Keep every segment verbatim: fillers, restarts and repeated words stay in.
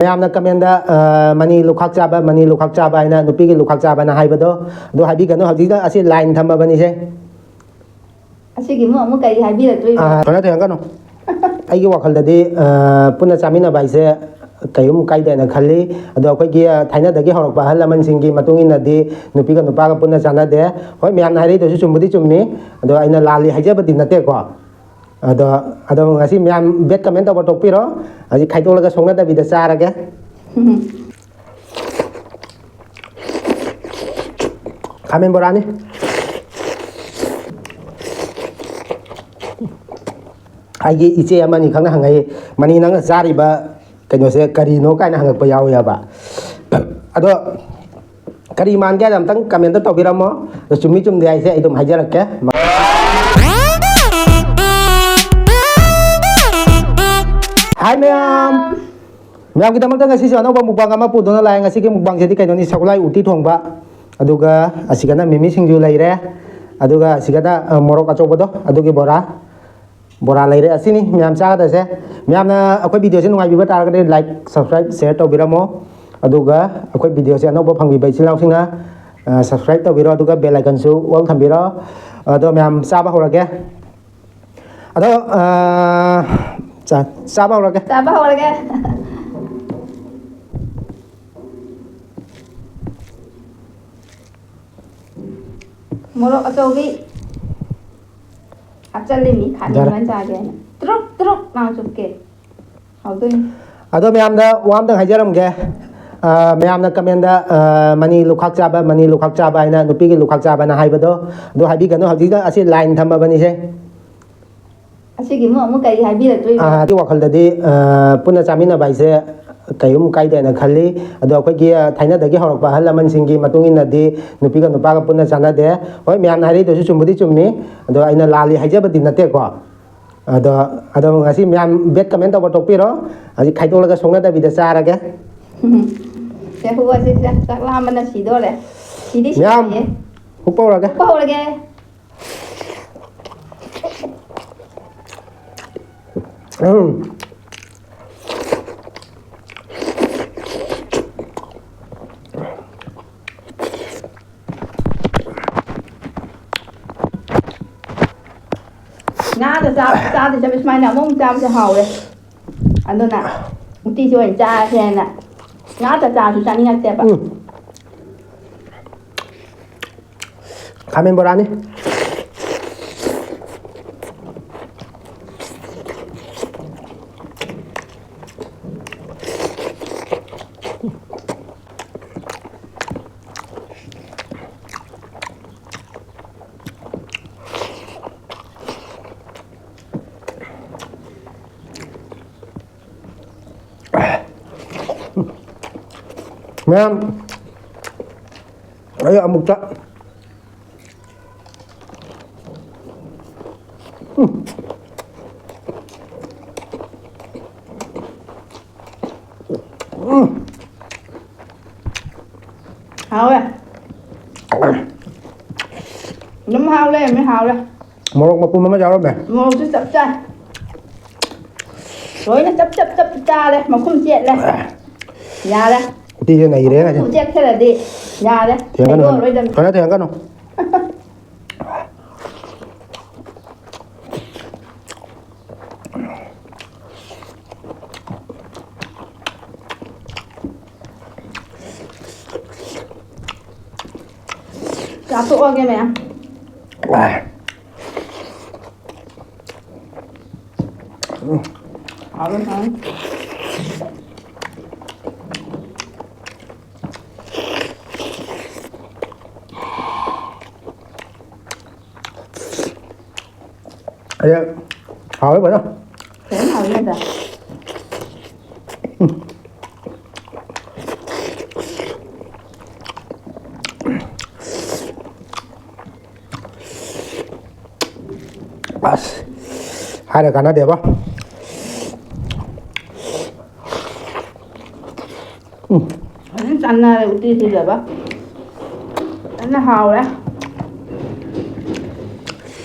ꯃꯌꯥꯝꯅ ꯀꯃꯦꯟꯗ, ꯑ, "ꯃꯅꯤ ꯂꯨꯈꯥꯛ ꯆꯥꯕ, ꯃꯅꯤ ꯂꯨꯈꯥꯛ ꯆꯥꯕ" ꯍꯥꯏꯅ ꯅꯨꯄꯤꯒꯤ ꯂꯨꯈꯥꯛ ꯆꯥꯕꯅ ꯍꯥꯏꯕꯗꯣ, ꯑꯗꯨ ꯍꯥꯏꯕꯤꯒꯅꯨ꯫ ꯍꯧꯖꯤꯛꯇ ꯑꯁꯤ ꯂꯥꯏꯟ ꯊꯝꯃꯕꯅꯤꯁꯦ꯫ ꯑꯁꯤꯒꯤ ꯑꯃꯨꯛ, ꯑꯃꯨꯛ ꯀꯔꯤ ꯍꯥꯏꯕꯤꯔꯛꯇꯣꯏꯅꯣ? ꯑ, ꯀꯩꯅꯣ ꯇꯧꯔꯛꯀꯅꯨ꯫ ꯑꯩꯒꯤ ꯋꯥꯈꯜꯗꯗꯤ, ꯑ, ꯄꯨꯟꯅ ꯆꯥꯃꯤꯟꯅꯕ ꯍꯥꯏꯁꯦ ꯀꯩꯝ ꯀꯥꯏꯗꯦꯅ ꯈꯜꯂꯤ꯫ ꯑꯗꯣ ꯑꯩꯈꯣꯏꯒꯤ, ꯑ, ꯊꯥꯏꯅꯗꯒꯤ ꯍꯧꯔꯛꯄ ꯑꯍꯜ ꯂꯃꯟꯁꯤꯡꯒꯤ ꯃꯇꯨꯡ ꯏꯟꯅꯗꯤ ꯅꯨꯄꯤꯒ ꯅꯨꯄꯥꯒ ꯄꯨꯟꯅ ꯆꯥꯟꯅꯗꯦ꯫ ꯍꯣꯏ, ꯃꯌꯥꯝꯅ ꯍꯥꯏꯔꯛꯏꯗꯨꯁꯨ ꯆꯨꯝꯕꯨꯗꯤ ꯆꯨꯝꯃꯤ꯫ ꯑꯗꯣ ꯑꯩꯅ ꯂꯥꯜꯂꯤ ꯍꯥꯏꯖꯕꯗꯤ ꯅꯠꯇꯦꯀꯣ꯫ ꯑꯗꯣ, ꯑꯗꯣ ꯉꯁꯤ ꯃꯌꯥꯝ ꯕꯦꯠ ꯀꯃꯦꯟ ꯇꯧꯕ ꯇꯣꯛꯄꯤꯔꯣ꯫ ꯍꯧꯖꯤꯛ ꯈꯥꯏꯗꯣꯛꯂꯒ ꯁꯣꯛꯅꯗꯕꯤꯗ ꯆꯥꯔꯒꯦ꯫ ꯈꯥꯃꯦꯟ ꯕꯣꯔꯥꯅꯤ꯫ ꯑꯩꯒꯤ ꯏꯆꯦ ꯑꯃꯅꯤ ꯈꯛꯅ ꯍꯪꯉꯛꯏ, "ꯃꯅꯤ, ꯅꯪꯅ ꯆꯥꯔꯤꯕ ꯀꯩꯅꯣꯁꯦ ꯀꯔꯤꯅꯣ?" ꯀꯥꯏꯅ ꯍꯪꯉꯛꯄ ꯌꯥꯎꯋꯦꯕ꯫ ꯑꯗꯣ ꯀꯔꯤ ꯃꯥꯟꯒꯦ ꯍꯥꯏꯅ ꯑꯝꯇꯪ ꯀꯃꯦꯟꯇ ꯇꯧꯕꯤꯔꯝꯃꯣ꯫ ꯑꯗꯣ ꯆꯨꯝꯃꯤ ꯆꯨꯝꯗꯦ ꯍꯥꯏꯁꯦ ꯑꯩ ꯑꯗꯨꯝ ꯍꯥꯏꯖꯔꯛꯀꯦ꯫ ꯍꯥꯏ ꯃꯌꯥꯝ! ꯃꯌꯥꯝꯒꯤꯗꯃꯛꯇ ꯉꯁꯤꯁꯨ ꯑꯅꯧꯕ ꯃꯨꯛꯕꯥꯡ ꯑꯃ ꯄꯨꯗꯨꯅ ꯂꯥꯛꯑꯦ꯫ ꯉꯁꯤꯒꯤ ꯃꯨꯛꯕꯥꯡꯁꯤꯗꯤ ꯀꯩꯅꯣꯅꯤ, ꯁꯒꯣꯜꯍꯋꯥꯏ ꯎꯇꯤ ꯊꯣꯡꯕ, ꯑꯗꯨꯒ ꯑꯁꯤꯒꯅ ꯃꯤꯃꯤ ꯁꯤꯡꯖꯨ ꯂꯩꯔꯦ, ꯑꯗꯨꯒ ꯑꯁꯤꯒꯅ, ꯑ, ꯃꯣꯔꯣꯛ ꯑꯆꯧꯕꯗꯣ, ꯑꯗꯨꯒꯤ ꯕꯣꯔꯥ, ꯕꯣꯔꯥ ꯂꯩꯔꯦ꯫ ꯑꯁꯤꯅꯤ ꯃꯌꯥꯝ ꯆꯥꯒꯗꯕꯁꯦ꯫ ꯃꯌꯥꯝꯅ ꯑꯩꯈꯣꯏ ꯚꯤꯗꯤꯑꯣꯁꯦ ꯅꯨꯡꯉꯥꯏꯕꯤꯕ ꯇꯥꯔꯒꯗꯤ like, subscribe, share ꯇꯧꯕꯤꯔꯝꯃꯣ꯫ ꯑꯗꯨꯒ ꯑꯩꯈꯣꯏ ꯚꯤꯗꯤꯑꯣꯁꯦ ꯑꯅꯧꯕ ꯐꯪꯕꯤꯕ ꯏꯆꯤꯜ ꯏꯅꯥꯎꯁꯤꯡꯅ, ꯑ, subscribe ꯇꯧꯕꯤꯔꯣ, ꯑꯗꯨꯒ bell iconꯁꯨ all ꯊꯝꯕꯤꯔꯣ꯫ ꯑꯗꯣ ꯃꯌꯥꯝ ꯆꯥꯕ ꯍꯧꯔꯒꯦ꯫ ꯑꯗꯣ, ꯑ, ꯆꯥ-, ꯆꯥꯕ ꯍꯧꯔꯒꯦ꯫ ꯆꯥꯕ ꯍꯧꯔꯒꯦ꯫ ꯃꯣꯔꯣꯛ ꯑꯆꯧꯕꯤ ꯍꯥꯞꯆꯜꯂꯤꯅꯤ, ꯈꯥꯃꯦꯟ ꯌꯥꯔꯦ꯫ ꯃꯟ ꯆꯥꯒꯦ ꯍꯥꯏꯅ꯫ ꯇ꯭ꯔꯨꯛ ꯇ꯭ꯔꯨꯛ ꯂꯥꯎꯅ ꯆꯨꯞꯀꯦ꯫ ꯍꯥꯎꯗꯣꯏꯅꯤ꯫ ꯑꯗꯣ ꯃꯌꯥꯝꯗ ꯋꯥ ꯑꯝꯇꯪ ꯍꯥꯏꯖꯔꯝꯒꯦ꯫ ꯑ, ꯃꯌꯥꯝꯅ ꯀꯃꯦꯟꯗ, ꯑ, "ꯃꯅꯤ ꯂꯨꯈꯥꯛ ꯆꯥꯕ, ꯃꯅꯤ ꯂꯨꯈꯥꯛ ꯆꯥꯕ" ꯍꯥꯏꯅ ꯅꯨꯄꯤꯒꯤ ꯂꯨꯈꯥꯛ ꯆꯥꯕꯅ ꯍꯥꯏꯕꯗꯣ, ꯑꯗꯨ ꯍꯥꯏꯕꯤꯒꯅꯨ꯫ ꯍꯧꯖꯤꯛꯇ ꯑꯁꯤ ꯂꯥꯏꯟ ꯊꯝꯃꯕꯅꯤꯁꯦ꯫ ꯑꯁꯤꯒꯤ ꯑꯃꯨꯛ, ꯑꯃꯨꯛ ꯀꯔꯤ ꯍꯥꯏꯕꯤꯔꯛꯇꯣꯏꯅꯣ? ꯑ, ꯑꯩꯒꯤ ꯋꯥꯈꯜꯗꯗꯤ, ꯑ, ꯄꯨꯟꯅ ꯆꯥꯃꯤꯟꯅꯕ ꯍꯥꯏꯁꯦ ꯀꯩꯝ ꯀꯥꯏꯗꯦꯅ ꯈꯜꯂꯤ꯫ ꯑꯗꯣ ꯑꯩꯈꯣꯏꯒꯤ, ꯑ, ꯊꯥꯏꯅꯗꯒꯤ ꯍꯧꯔꯛꯄ ꯑꯍꯜ ꯂꯃꯟꯁꯤꯡꯒꯤ ꯃꯇꯨꯡ ꯏꯟꯅꯗꯤ ꯅꯨꯄꯤꯒ ꯅꯨꯄꯥꯒ ꯄꯨꯟꯅ ꯆꯥꯟꯅꯗꯦ꯫ ꯍꯣꯏ, ꯃꯌꯥꯝꯅ ꯍꯥꯏꯔꯛꯏꯗꯨꯁꯨ ꯆꯨꯝꯕꯨꯗꯤ ꯆꯨꯝꯃꯤ, ꯑꯗꯣ ꯑꯩꯅ ꯂꯥꯜꯂꯤ ꯍꯥꯏꯖꯕꯗꯤ ꯅꯠꯇꯦꯀꯣ꯫ ꯑꯗꯣ, ꯑꯗꯣ ꯉꯁꯤ ꯃꯌꯥꯝ ꯕꯦꯠ ꯀꯃꯦꯟ ꯇꯧꯕ ꯇꯣꯛꯄꯤꯔꯣ꯫ ꯍꯧꯖꯤꯛ ꯈꯥꯏꯗꯣꯛꯂꯒ ꯁꯣꯛꯅꯗꯕꯤꯗ ꯆꯥꯔꯒꯦ꯫ ꯁꯦ, ꯍꯨꯑꯁꯤ, ꯁꯦ, ꯆꯥꯛ ꯂꯥꯝꯕꯅ ꯁꯤꯗꯣꯔꯦ꯫ ꯁꯤꯗꯤ ꯃꯌꯥꯝ ꯁꯤꯗꯣꯔꯦ꯫ ꯍꯨꯞꯄ ꯍꯧꯔꯒꯦ꯫ ꯍꯨꯞꯄ ꯍꯧꯔꯒꯦ꯫ ꯎꯝ꯫ ꯆꯥꯛ ꯆꯥꯗꯣꯏ ꯆꯠꯄ ꯁꯨꯃꯥꯏꯅ ꯑꯃꯨꯛ ꯆꯥꯕꯁꯦ ꯍꯥꯎꯔꯦ꯫ ꯑꯗꯨꯅ ꯎꯇꯤꯁꯦ ꯑꯣꯏꯅ ꯆꯥꯔꯁꯦꯅ꯫ ꯉꯥ ꯆꯥꯛ ꯆꯥꯔꯁꯨ ꯆꯥꯅꯤꯡꯉꯛꯇꯦꯕ꯫ ꯎꯝ꯫ ꯈꯥꯃꯦꯟ ꯕꯣꯔꯥꯅꯤ꯫ ꯃꯌꯥꯝ, ꯑꯩ ꯑꯃꯨꯛꯇ꯫ ꯎꯝ꯫ ꯎꯝ꯫ ꯍꯥꯎꯋꯦ꯫ ꯑꯗꯨꯝ ꯍꯥꯎ ꯂꯩꯔꯝꯃꯦ, ꯍꯥꯎꯔꯦ꯫ ꯃꯣꯔꯣꯛ ꯃꯄꯨꯝ ꯑꯃ ꯌꯥꯎꯔꯝꯃꯦ꯫ ꯃꯣꯔꯣꯛꯁꯨ ꯆꯞ ꯆꯥꯏ꯫ ꯂꯣꯏꯅ ꯆꯞ ꯆꯞ ꯆꯞ ꯆꯥꯔꯦ, ꯃꯈꯨꯝ ꯆꯦꯠꯂꯦ꯫ ꯌꯥꯔꯦ꯫ ꯎꯇꯤꯁꯦ ꯅꯩꯔꯦ ꯉꯁꯤ꯫ ꯃꯈꯨꯝ ꯆꯦꯠꯈ꯭ꯔꯗꯤ ꯌꯥꯔꯦ꯫ ꯊꯦꯡꯒꯅꯨ꯫ ꯍꯩꯗꯣꯛꯑꯔꯣꯏꯗꯕꯅꯤ꯫ ꯀꯟꯅ ꯊꯦꯡꯒꯅꯨ꯫ ꯆꯥꯊꯣꯛꯑꯒꯦ ꯃꯌꯥꯝ꯫ ꯍꯥꯎꯔꯦ, ꯍꯥꯎꯔꯦ꯫ ꯑꯗ ꯍꯥꯎꯋꯦ ꯐꯖꯅ꯫ ꯐꯖꯅ ꯍꯥꯎꯋꯦ ꯅꯠꯇ꯭ꯔꯥ? ꯑꯁ, ꯍꯥꯏꯔ ꯀꯥꯟꯅꯗꯦꯕ꯫ ꯎꯝ꯫ ꯐꯖꯅ ꯆꯥꯟꯅꯔꯦ ꯎꯇꯤꯁꯤꯒꯕ꯫ ꯐꯖꯅ ꯍꯥꯎꯔꯦ꯫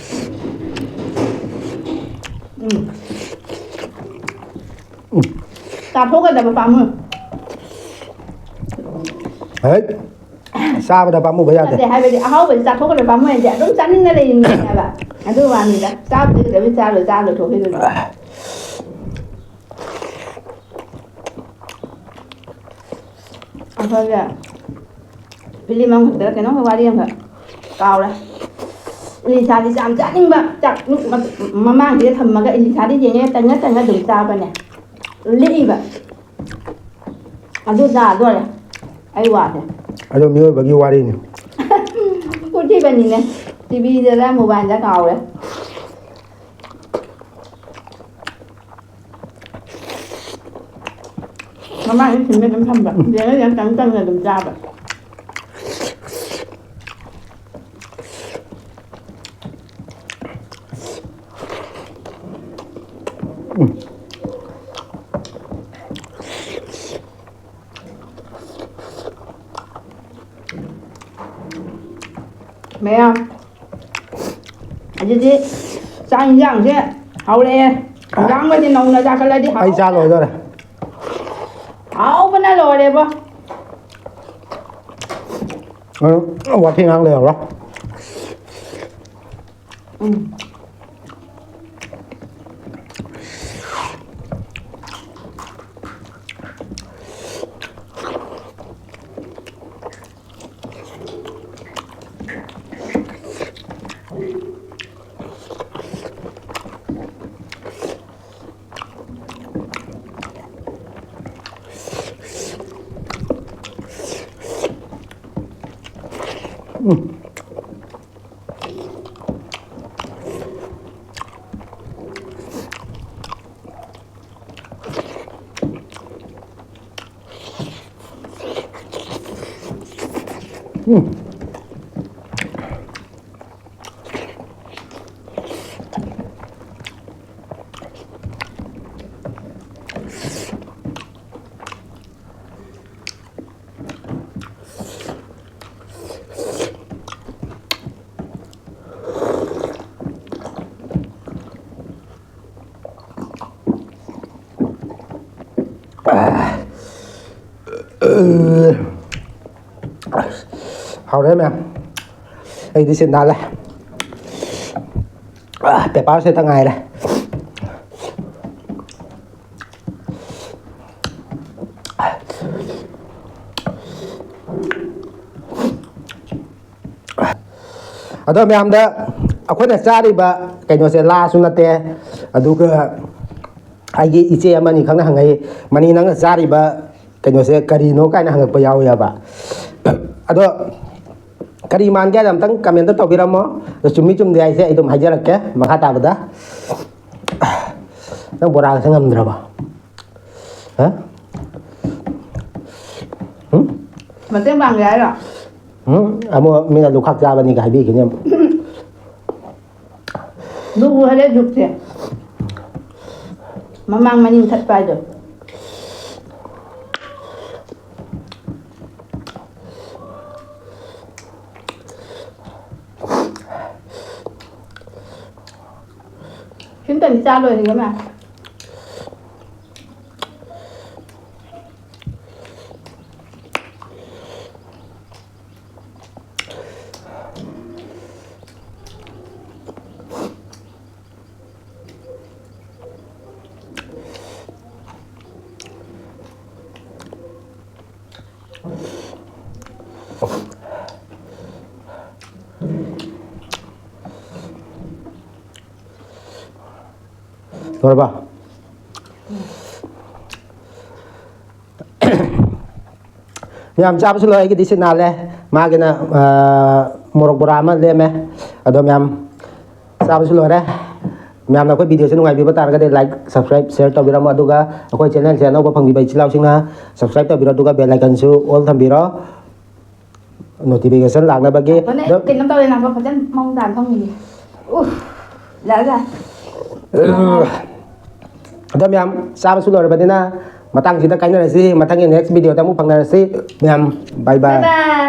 ꯎꯝ꯫ ꯎꯝ꯫ ꯆꯥꯊꯣꯛꯀꯗꯕ ꯄꯥꯝꯃꯨ꯫ ꯍꯩꯠ꯫ ꯆꯥꯕꯗ ꯄꯥꯝꯃꯨꯕ ꯌꯥꯗꯦ꯫ ꯅꯠꯇꯦ, ꯍꯥꯏꯕꯗꯤ ꯑꯍꯥꯎꯕꯁꯤ ꯆꯥꯊꯣꯛꯀꯗꯕ ꯄꯥꯝꯃꯨ ꯌꯥꯗꯦ, ꯑꯗꯨꯝ ꯆꯥꯅꯤꯡꯅ ꯂꯩꯔꯤꯅꯦꯕ꯫ ꯑꯗꯨ ꯋꯥꯅꯤꯗ, ꯆꯥꯕꯗꯤ ꯀꯩꯗꯧꯕꯩ ꯆꯥꯔꯣꯏ, ꯆꯥꯔ ꯂꯣꯏꯊꯣꯛꯈꯤꯗꯣꯏꯅꯣ꯫ ꯑꯩꯈꯣꯏꯒꯤ ꯐꯤꯂꯝ ꯑꯃꯈꯛꯇ, ꯀꯩꯅꯣꯝꯈꯛ, ꯋꯥꯔꯤ ꯑꯃꯈꯛ ꯀꯥꯎꯔꯦ꯫ ꯏꯂꯤꯁꯥꯗꯤ ꯌꯥꯝ ꯆꯥꯅꯤꯡꯕ, ꯆꯥꯛ ꯃꯃꯥꯡꯁꯤꯗ ꯊꯝꯃꯒ ꯏꯂꯤꯁꯥꯗꯤ ꯌꯦꯡꯉꯦ, ꯇꯪꯉ ꯇꯪꯉ ꯑꯗꯨꯝ ꯆꯥꯕꯅꯦ꯫ ꯂꯤꯛꯏꯕ꯫ ꯑꯗꯨ ꯆꯥꯗꯣꯔꯦ ꯑꯩ ꯋꯥꯁꯦ꯫ ꯑꯗꯣ ꯃꯤꯑꯣꯏꯕꯒꯤ ꯋꯥꯔꯤꯅꯤ꯫ ꯄꯨꯊꯤꯕꯅꯤꯅꯦ꯫ ꯇꯤꯚꯤꯗꯔ ꯃꯣꯕꯥꯏꯜꯗ ꯀꯥꯎꯔꯦ꯫ ꯃꯃꯥꯡꯗ ꯁꯤꯟꯕ ꯑꯗꯨꯝ ꯊꯝꯕ꯫ ꯌꯦꯡꯉ ꯌꯦꯡꯉ ꯇꯪ ꯇꯪꯅ ꯑꯗꯨꯝ ꯆꯥꯕ꯫ ꯃꯌꯥꯝ, ꯑꯗꯨꯗꯤ ꯆꯥꯛ ꯏꯟꯖꯥꯡꯁꯦ ꯍꯧꯔꯛꯑꯦ꯫ ꯏꯟꯖꯥꯡꯒꯁꯦ ꯅꯧꯅ ꯆꯥꯈꯠꯂꯗꯤ ꯍꯥꯎ-, ꯑꯩ ꯆꯥ ꯂꯣꯏꯗꯣꯔꯦ꯫ ꯍꯥꯎꯕꯅ ꯂꯣꯏꯔꯦꯕꯣ꯫ ꯑ, ꯋꯥꯊꯤ ꯉꯥꯡ ꯂꯩꯔꯕ꯭ꯔꯣ? ꯎꯝ꯫ ꯍꯥꯎꯔꯦ ꯃꯌꯥꯝ꯫ ꯑꯩꯗꯤ ꯁꯤ ꯅꯥꯜꯂꯦ꯫ ꯑꯥ, ꯄꯦꯄꯔꯁꯦ ꯈꯛꯇ ꯉꯥꯏꯔꯦ꯫ ꯑꯗꯣ ꯃꯌꯥꯝꯗ ꯑꯩꯈꯣꯏꯅ ꯆꯥꯔꯤꯕ ꯀꯩꯅꯣꯁꯦ ꯂꯥꯁꯨ ꯅꯠꯇꯦ꯫ ꯑꯗꯨꯒ ꯑꯩꯒꯤ ꯏꯆꯦ ꯑꯃꯅꯤ ꯈꯛꯅ ꯍꯪꯉꯛꯏ, "ꯃꯅꯤ, ꯅꯪꯅ ꯆꯥꯔꯤꯕ ꯀꯩꯅꯣꯁꯦ ꯀꯔꯤꯅꯣ?" ꯀꯥꯏꯅ ꯍꯪꯉꯛꯄ ꯌꯥꯎꯋꯦꯕ꯫ ꯑꯗꯣ ꯀꯔꯤ ꯃꯥꯟꯒꯦ ꯍꯥꯏꯅ ꯑꯝꯇꯪ ꯀꯃꯦꯟꯇ ꯇꯧꯕꯤꯔꯝꯃꯣ꯫ ꯑꯗꯣ ꯆꯨꯝꯃꯤ ꯆꯨꯝꯗꯦ ꯍꯥꯏꯁꯦ ꯑꯩ ꯑꯗꯨꯝ ꯍꯥꯏꯖꯔꯛꯀꯦ ꯃꯈꯥ ꯇꯥꯕꯗ꯫ ꯅꯪ ꯕꯣꯔꯥꯒꯁꯦ ꯉꯝꯗ꯭ꯔꯕꯣ? ꯍꯥ? ꯎꯝ? ꯃꯇꯦꯡ ꯄꯥꯡꯒꯦ ꯍꯥꯏꯔꯣ? ꯎꯝ? ꯑꯃꯨꯛ ꯃꯤꯅ ꯂꯨꯈꯥꯛ ꯆꯥꯕꯅꯤꯒ ꯍꯥꯏꯕꯤꯈꯤꯅꯤ ꯑꯃꯨꯛ꯫ ꯂꯨ ꯍꯥꯏꯔꯦ ꯖꯨꯛꯁꯦ꯫ ꯃꯃꯥꯡ ꯃꯅꯤꯡ ꯊꯠꯄ ꯍꯥꯏꯗꯣ꯫ ꯁꯤꯝꯇꯅꯤ ꯆꯥ ꯂꯣꯏꯔꯦ ꯏꯕꯦꯝꯃ꯫ ꯂꯣꯏꯔꯕ? ꯃꯌꯥꯝ ꯆꯥꯕꯁꯨ ꯂꯣꯏꯔꯦ꯫ ꯑꯩꯒꯤꯗꯤ ꯁꯤ ꯅꯥꯜꯂꯦ꯫ ꯃꯥꯒꯤꯅ, ꯑ, ꯃꯣꯔꯣꯛ ꯕꯣꯔꯥ ꯑꯃ ꯂꯦꯝꯃꯦ꯫ ꯑꯗꯣ ꯃꯌꯥꯝ ꯆꯥꯕꯁꯨ ꯂꯣꯏꯔꯦ꯫ ꯃꯌꯥꯝꯅ ꯑꯩꯈꯣꯏ ꯚꯤꯗꯤꯑꯣꯁꯦ ꯅꯨꯡꯉꯥꯏꯕꯤꯕ ꯇꯥꯔꯒꯗꯤ like, subscribe, share ꯇꯧꯕꯤꯔꯝꯃꯣ꯫ ꯑꯗꯨꯒ ꯑꯩꯈꯣꯏ ꯆꯦꯅꯦꯜꯁꯦ ꯑꯅꯧꯕ ꯐꯪꯕꯤꯕ ꯏꯆꯤꯜ ꯏꯅꯥꯎꯁꯤꯡꯅ subscribe ꯇꯧꯕꯤꯔꯣ, ꯑꯗꯨꯒ bell iconꯁꯨ all ꯊꯝꯕꯤꯔꯣ꯫ Notification ꯂꯥꯛꯅꯕꯒꯤ꯫ ꯐꯖꯅ ꯑꯗꯣ ꯀꯩꯅꯣ ꯇꯧꯔꯦ, ꯅꯪꯀꯣ ꯐꯖꯅ ꯃꯑꯣꯡ ꯇꯥꯅ ꯐꯪꯉꯤꯅꯦ꯫ ꯎꯐ, ꯌꯥꯔꯦ, ꯌꯥꯔꯦ꯫ ꯑꯗꯣ ꯃꯌꯥꯝ ꯆꯥꯕꯁꯨ ꯂꯣꯏꯔꯕꯅꯤꯅ ꯃꯇꯥꯡꯁꯤꯗ ꯀꯥꯏꯅꯔꯁꯤ, ꯃꯊꯪꯒꯤ next videoꯗ ꯑꯃꯨꯛ ꯐꯪꯅꯔꯁꯤ꯫ ꯃꯌꯥꯝ bye bye꯫ Bye bye꯫